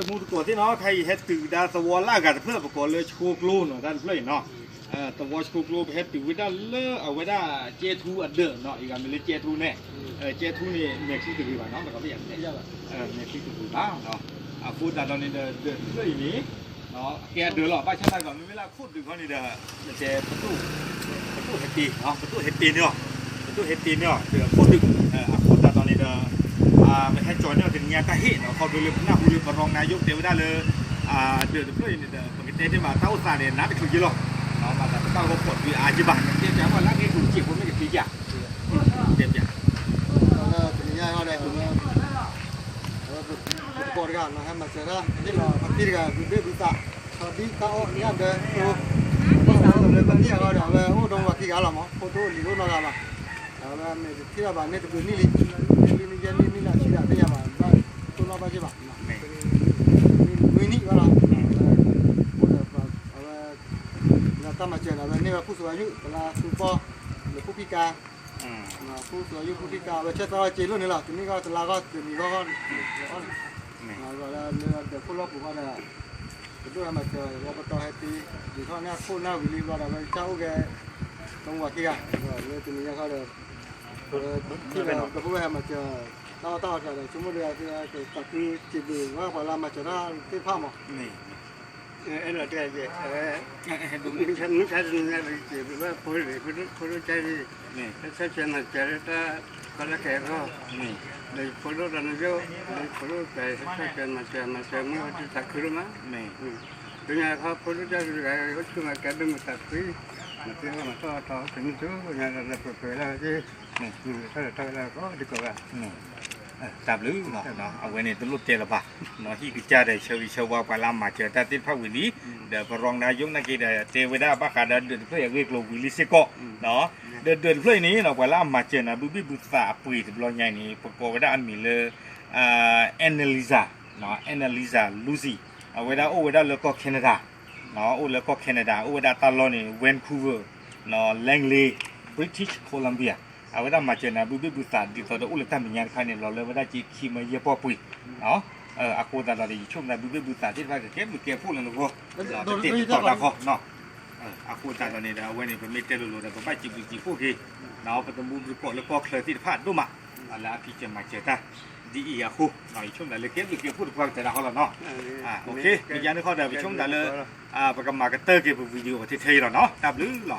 မူတကိးသ့ၣ်နီၤ ခါအံၤဟဲတုၤကဒါသဝီလၢအဂၤတဖျၢၣ် ပကိးလၢဆှိကျိနီၤ တၢ်တဖျၢၣ်အံၤနီၤ, သဝီဆှိကျိ ပဟဲတုၤဝဲဒၣ်လၢအဝဲဒၣ်ကဲထူအဒၢးနီၤ အံၤဂၤမ့ၢ်လၢကဲထူန့ၣ်, ကဲထူန့ၣ် မဲာ်ချံတဂ့ၤဘၣ်နီၤ ပကဘၣ်ယၤန့ၣ်, မဲာ်ချံတဂ့ၤဘၣ်, အဃိသတးဒီးန့ၣ်ဒီး ဒၢးတဖျၢၣ်အံၤန့ၣ် ကဲအဒၢးလီၤ ဘၣ်ဆၣ်သနာ်က့ မ့မ့ၢ်လၢအခိၣ်ဒုးခီန့ၣ်ဒီး ပတဲ ပဒိၣ်ဟဲတ့, ပဒိၣ်ဟဲတ့န့ၢ်အီၤ, ပဒိၣ်ဟဲတ့န့ၢ်အီၤ ဒီးအခိၣ်ဒုး, အဃိသတးဒီးန့ၣ်ဒီး ပဟဲကၠီၤန့ၢ်အီၤတနံၤညါတၢ်ဟ့ၣ်နီၤ ခီဖျိလၢပနၢ်ဟူလၢ ပရၢနာယိၣ်တဲဝဲဒၣ်လၢ ဒၢးတဖျၢၣ်အံၤန့ၣ်ဒီး ပကတဲတ့ၢ်မး တၢ်အိၣ်သးန့ၣ် နးတချုးက့လီၤ, ဘၣ်သးတဘၣ်ဂီၢ်ဖီၣ်ဒုးအါက့ဘၣ် တဲပၠးပှၤလၢအဂ့ၢ်ကျိၤစ့ၢ်ဖိမ့ၢ်ကသ့ဧါ, တဲပၠး တနံၤညါဒီး ပသကိးတဂၤနီၤ ဟဲမၤစၢၤတၢ် ဟ့ၣ်လီၤဖါတံၢ်တဂၤ ဘုဘ့ၣ်ဘုသး ဆီဒံၣ်တၢ်အီၣ်ညၣ်ဒၢကျိ လၢဖါတံၢ်အဂီၢ်ဒီး အဝဲအိၣ်ဒီးပှၤခံဂၤလီၤမး ဖိဒိၣ်လံၤအိၣ်နီတဂၤဘၣ်, အဝဲမ့ၢ်တထံၣ်တၢ်ဘၣ်န့ၣ် တဘျုးနံၣ်လံ, နံၣ်လွံၢ်နံၣ်ယဲၢ်နံၣ်နံၣ်လၢအဆံဒီး သ့ၣ်ညါဘၣ် ဘၣ်တိၢ်နီၣ်ဘၣ်က့ၢ်ဘၣ်, နွံနံၣ်ဘၣ်လီၤ, အဝဲ အဝဲ တၢ်မၤစၢၤန့ၣ် အဝဲန့ၢ်ဝဲဖုၣ်စူၤအယုၢ် တလါသူပီၢ် လၢဖုၣ်ဖံၣ်ကါ ဖုၣ်စူၤအယုၢ်ဖုၣ်ဖံၣ်ကါ အဝဲဆဲးသီဝဲစ့လိၣ်န့ၣ်လီၤ တနံၣ်ဂီၢ်တလါဂီၢ်တနံၤဂီၢ်ဂီၢ်န့ၣ်, လၢဒၢးခိၣ်လီၢ်ပူၤဃီဒီး ပဒိၣ်ဟဲမၤစၢၤ လီပတီၢ်ဟဲတ့ ဒ်ထီၣ်န့ၢ်အခိၣ်နၢ်ဝံၤလံဘျီဒီး အဝဲကစၢ်အိၣ်ကဲ တမူဝၤခံဂၤ, လၢတနံၤညါခီဒီး ပထံၣ်လီၤ ပဒိၣ်ဟဲမၤစၢၤ တၢ်အီၣ်တၢ်အီတဂၤဒီး ဆိကမိၣ်ဒီး သးခုစံးဘျုးဘၣ် ပှၤလၢမၤစၢၤတၢ်သ့ၣ်တဖၣ်မး, အဲၣ်ဒိးတဲ မုၢ်ဆါတနံၤညါ စံးဘျုးဘၣ်ဖိဒံး ဖိဒိၣ်ကၢ်ဒံး တၢ်ဆၢမၤစၢၤလၢတၢ် ကီၢ်လၢခဲအဂီၢ်, ဒီးဖိဒိၣ်တၢ်နယိၣ် ဒီးဖိဒိၣ်ကၢ် တၢ်ဆၢမၤစၢၤ မၤစၢၤမုၢ်အီၤတၢ်သးခုဒိၣ်မး, ဒ်န့ၣ်အခီ ဖိဒိၣ်ကၢ်ဒံးတဂၤ အိၣ်ဆူၣ်မၤကဲဒိၣ်မၤသးဖှံ, မၤသ့ၣ်မၤထီၣ်ထီ တမုၢ်ထူၣ်ညါဒီး ပှဲၤပှဲၤလၢက့ ထီၣ်ထီၣ်လၢကီၢ်ဒံးကီၢ်ဂၤ တၢ်ဘျုးနီၤ အဝဲန့ၣ်တလိၣ်တဲလၢၤဘၣ်, ဟံၣ်ကစၢ်ဒီးဆၢဂ့ၤဆၢဝါပှၤလၢအမၤစၢၤတၢ်သ့ၣ်တဖၣ်ဝံၤလံ, ဒီးပရၢနာယိၣ်နာ်က့ဒီး တဲဝဲဒၣ်ဘၣ်ဃးဒီးဒၢးတဖျၢၣ်အံၤအဂ့ၢ်ကျိၤဝံၤလံစ့ၢ်ကီး, ဒီးဒၢးတဖျၢၣ်အံၤန့ၣ် ပှၤလၢအမၤစၢၤန့ၣ် ဘုဘ့ၣ်ဘုသးအပှ့ၤတဘျီညါအံၤန့ၣ် ပကိးဝဲဒၣ်အမံၤလၢ Annalisa, Annalisa Lucy, အဝဲဒၣ်အိၣ်ဝဲဒၣ်လၢကီၢ် Canada, အိၣ်လၢကီၢ် Canada အိၣ်ဝဲဒၣ်တၢ်လီၢ်န့ၣ် Vancouver, Langley, British Columbia, အဝဲဒၣ်မၤစၢၤန့ၣ် ဘုဘ့ၣ်ဘုသးဒ်သိးဒီးအိၣ်လၢတၢ်မဲာ်ညါတခါန့ၣ် လီၤလၢဝဲဒၣ်က့ခံမၢယဲၢ်ပီၢ်ပှ့ၤ, အဃိသတးဒီး ယဆိကမိၣ်သးဘုဘ့ၣ်ဘုသးသ့ၣ်တဖၣ်ကကဲဘျုးကဲဖှိၣ်လၢနဂီၢ်, တတဲာ်တတီၤတၢ်ခီ, အဃိသတးဒီးန့ၣ်ဒီး အဝဲန့ၣ် ပမ့ၢ်တဲလိၤလိၤဒီး ပဘၣ်စံးဘျုးစံးဖှိၣ်က့ၤ ပတမူတကိးလၢကီၢ်ချၢသ့ၣ်တဖၣ်ဒိၣ်မး, လၢအဖံးစၢၤမၤစၢၤတၢ် ဒ်အံၤအဃိ ယဆိကမိၣ်သးလၢကဲဘျုးကဲဖှိၣ်တပှၢ်ကတၢၢ်တၢ်ခီလီၤနီၤ, မ့ၢ်ယၤန့ၣ်ခီဒီး ပဆိကမိၣ်သးလၢ ပကမၤကတၢၢ်က့ၤပ video ပထဲထဲအံၤလီၤနီၤ တၢ်ဘျုးလီၤ.